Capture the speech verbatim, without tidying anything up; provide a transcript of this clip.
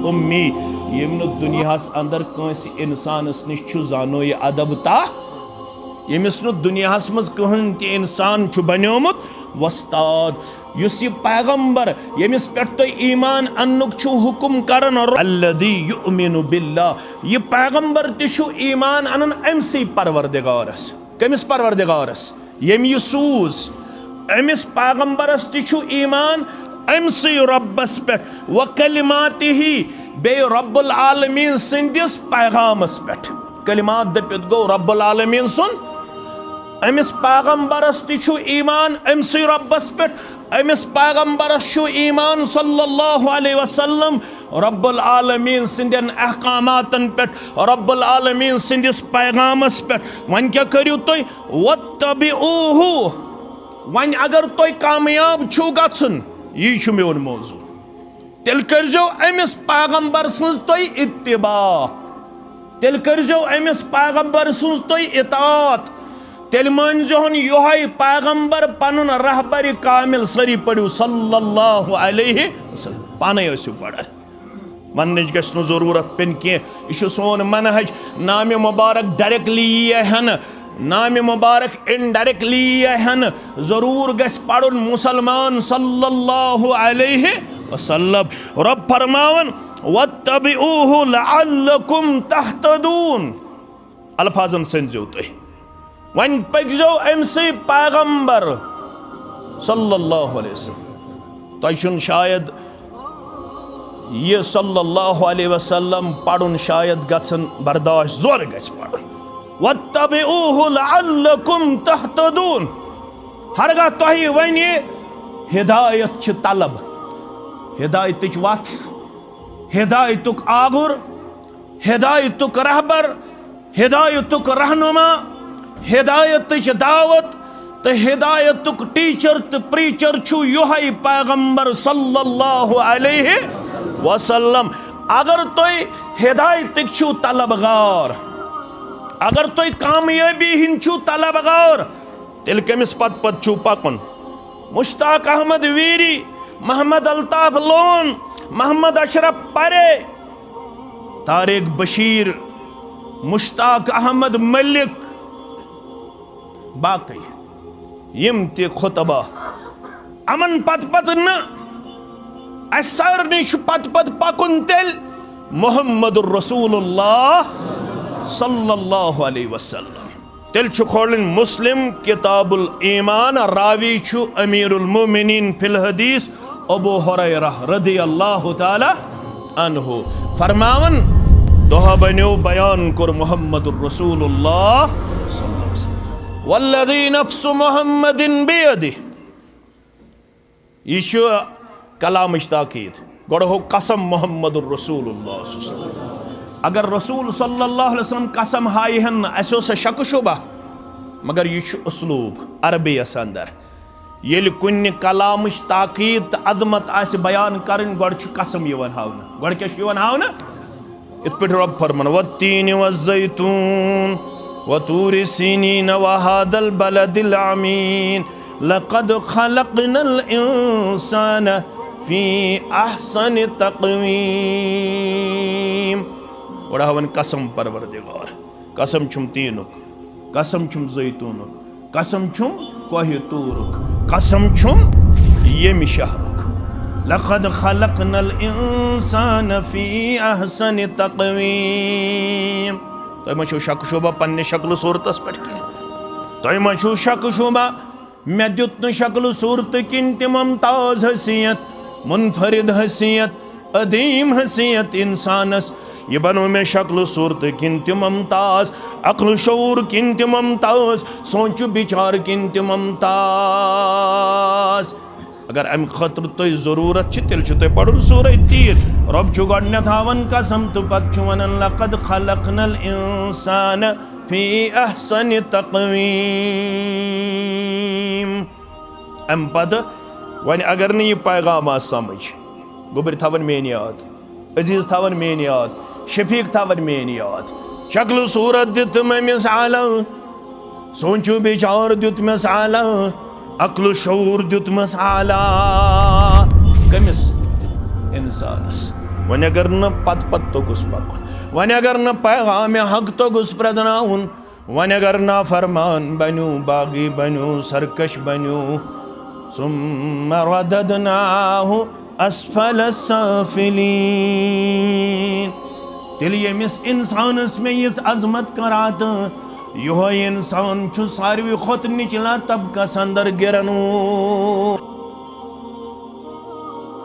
امی، ییٚمۍ نہٕ دُنیاہس اندر کٲنٛسہِ انسانس نِش چھُ زانو یہِ ادب تا، ییٚمِس نہٕ دُنیاہس منٛز کٕہٕنۍ تہِ انسان چھُ بنیومُت وۄستاد۔ یُس یہِ پیغمبر، ییٚمِس پٮ۪ٹھ تۄہہِ ایمان اننُک چھُو حُکم کران، الذی یؤمن باللہ، یہِ پیغمبر تہِ چھُ ایمان انان أمۍ سٕے پروردگارس۔ کٔمِس پروردگارس؟ ییٚمۍ یہِ سوٗز۔ أمِس پیغمبرس تہِ چھُ ایمان أمۍ سٕے رۄبس پٮ۪ٹھ، و کلماتہ، بیٚیہِ رب العالمین سٕنٛدِس پیغامس پٮ۪ٹھ۔ کلمات دٔپِتھ گوٚو رب العالمین سُنٛد۔ أمِس پیغمبرس تہِ چھُ ایمان أمۍ سٕے رۄبس پٮ۪ٹھ۔ أمِس پیغمبرس چھُ ایمان صلی اللہ علیہ وسلم رب العالمین سٕنٛدٮ۪ن احکاماتن پٮ۪ٹھ، رب العالمین سٕنٛدِس پیغامس پٮ۪ٹھ۔ وۄنۍ کیٛاہ کٔرِو تُہۍ؟ واتبعوہ۔ وۄنۍ اگر تۄہہِ کامیاب چھُو گژھُن، یی چھُ میون موضوع، تیٚلہِ کٔرۍزیو أمِس پیغمبر سٕنٛز تُہۍ اتباع، تیٚلہِ کٔرۍزیو أمِس پیغمبر سٕنٛز تُہۍ اطاعت، تیٚلہِ مٲنۍزِہون یِہوٚے پیغمبر پنُن رہبر کامل۔ سٲری پٔرِو صلی اللہ علیہ وسلم، پانے ٲسِو پران۔ وننٕچ گژھِ نہٕ ضروٗرت پیٚنۍ کینٛہہ۔ یہِ چھُ سون منہج۔ نامِ مبارک ڈائریکٹلی یی ہا نہٕ، نامِ مبارک انڈائریکٹلی یی ہا نہٕ۔ ضروٗر گژھِ پرُن مسلمان صلی اللہ علیہ وسلم۔ رب فرماوان، واتبعوہ لعلکم تہتدون۔ الفاظن سٔنزیو تُہۍ۔ وۄنۍ پٔکۍزیو أمۍ سٕے پیغمبر صلی اللہ علیہ وسلم۔ تۄہہِ چھُنہٕ شاید یہِ صلی اللہ علیہ وسلم پرُن شاید گژھن برداشت، زورٕ گژھِ پرُن۔ واتبعوہ لعلکم تہتدون۔ ہرگاہ تۄہہِ وۄنۍ ہدایت چھِ طلب، ہدایتٕچ وتھ، ہدایتُک آگُر، ہدایتُک رہبر، ہدایتُک رہنما، ہدایتٕچ دعوت تہٕ ہدایتُک ٹیچر تہٕ پریچر چھُ یِہوٚے پیغمبر صلی اللہ علیہ وسلم۔ اگر تُہۍ ہدایتٕکۍ چھِو طلبگار، اگر تُہۍ کامیٲبی ہٕنٛدۍ چھِو طلبگار، تیٚلہِ کٔمِس پتہٕ پتہٕ چھُو پکُن؟ مشتاق احمد ویری، محمد الطاف لون، محمد اشرف پرے، طارق بشیر، مشتاق احمد ملک، باقی یِم تہِ خطبہ، یِمن پتہٕ پتہٕ نہٕ، اسہِ سارنٕے چھُ پتہٕ پتہٕ پکُن تیٚلہِ محمد رسول اللہ صلی اللہ علیہ وسلم۔ تیٚلہِ چھُ کھولٕنۍ مسلم کتاب الایمان، راوی چھُ امیر المومنین فی الحدیث ابو ہریرہ رضی اللہ تعالی عنہ۔ فرماوان، دۄہ بنیو بیان کوٚر محمد رسول اللہ صلی اللہ علیہ وسلم۔ والذی نفس محمد بیدہ۔ یہِ چھُ کلامٕچ تاکید۔ گۄڈٕ ہوو قسم محمد رسول اللہ صلی اللہ علیہ وسلم۔ اگر رسول صلی اللہ علیہ وسلم قسم ہایہِ ہن نہٕ، اَسہِ اوس سا شک و شبہ؟ مگر یہِ چھُ اسلوب عربیَس اندر۔ ییٚلہِ کُنہِ کلامٕچ تاکید تہٕ عظمت آسہِ بیان کرٕنۍ، گۄڈٕ چھُ قسم یِوان ہاونہٕ۔ گۄڈٕ کیٛاہ چھُ یِوان ہاونہٕ؟ یِتھ پٲٹھۍ رۄب فرمان، والتین والزیتون وطور سینین وهذا البلد الامین لقد خلقنا الانسان فی احسن تقویم۔ گۄڈٕ ہاوان قسم پروردگار، قسم چھُم تینُک، قسم چھُم زیتونُک، قسم چھُم کوہ طورُک، قسم چھُم ییٚمہِ شہرُک۔ لقد خلقنا الانسان فی احسن تقویم۔ تۄہہِ ما چھُو شک شبہ پننہِ شکل و صورتس پٮ۪ٹھ کینٛہہ؟ تۄہہِ ما چھُو شک شبہ؟ مےٚ دیُت نہٕ شکل و صورتہٕ کِنۍ تہِ ممتاز حیثیت، منفرد حیثیت، عظیم حیثیت انسانس۔ یہِ بنوو مےٚ شکل و صورتہٕ کِنۍ تہِ ممتاز، عقل و شعور کِنۍ تہِ ممتاز، سونچ و بچار کِنۍ تہِ ممتاز۔ اگر امہِ خٲطرٕ تۄہہِ ضروٗرت چھِ، تیٚلہِ چھُ تۄہہِ پرُن سورہ تین۔ رۄب چھُ گۄڈٕنیتھ ہاوان قسم تہٕ پتہٕ چھُ ونان، لقد خلقنا الانسان فی احسن تقویم۔ امہِ پتہٕ وۄنۍ اگر نہٕ یہِ پیغام آو سمجھ، گوٚبرۍ تھاوان میٲنۍ یاد، عزیز تھاوان میٲنۍ یاد، شفیق تھاوان میٲنۍ یاد۔ شکل و صورت دیُتم أمِس اعلیٰ، سونچ و بچار دیُتمس اعلیٰ، عقل و شعور دیُتمس اعلیٰ۔ کٔمِس؟ انسانس۔ وۄنۍ اگر نہٕ پتہٕ پتہٕ توٚگُس پکُن، وۄنۍ اگر نہٕ پیغام حق توٚگُس پرٛزناوُن، وۄنۍ اگر نافرمان بنیو، باغی بنیو، سرکش بنیو، ثم رددناه اسفل سافلین۔ تیٚلہِ ییٚمِس انسانس مےٚ یِژھ عظمت کرا تہٕ یِہوٚے انسان چھُ ساروی کھۄتہٕ نچلا طبقس اندر گرن وول۔